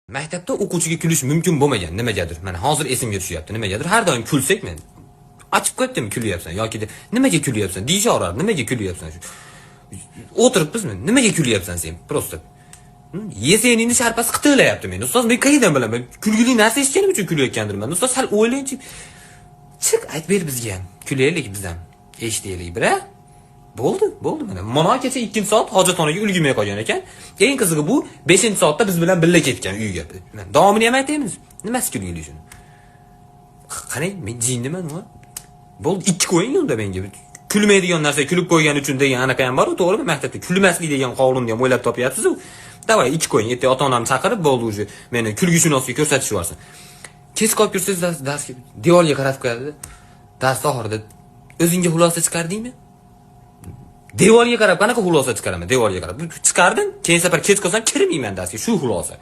Maktabda o'quvchiga kulish mumkin bo'lmagan nimagadir. Mana hozir esimga tushyapti. Nimagadir har doim kulsak, men achib qo'yibdim, kulyapsan yoki nimaga kulyapsan deyishaverardi. Nimaga kulyapsan shu? O'tiribmizmi? Nimaga kulyapsan sen? Просто Yeseningni sharpasi qitiqlayapti meni. Ustoz, men qayerdan bilaman? Kulgili narsa eshitganim uchun kulayotgandirman. Ustoz, sal o'ylangchi. Chiq, aytib ber bizga ham. Kulaylik biz ham. Eshitaylik bir, a? Bo'ldi, bo'ldi mana. Mana kecha 2-soat hojatxonaga ulgurmay qolgan ekan. Eng qizig'i, bu 5-soatda biz bilan birga ketgan uyga. Davomini ham aytaymiz. Nimasi kulgili shuni? Qarang, men jinniman nima? Bo'ldi, ikki qo'ying unda menga. Kulmaydigan narsa kulib qo'ygani uchun degan anaqa ham bor-u, to'g'rimi? Maktabda kulmaslik degan qonunni ham o'ylab topyapsiz-u. Давай, ikki qo'ying. Ertaga ota-onamni chaqirib, bo'ldi, уже meni kulgishunosga ko'rsatishib yuborsin. Kech qolib yursangiz darsga devorga qaratib qo'yadi. Dars oxirida o'zingga xulosa chiqardingmi? Devorga qarab qanaqa xulosa chiqaraman? Devorga qarab. Chiqardim, keyin safar kech qolsam kirmayman darsga. Shu xulosa.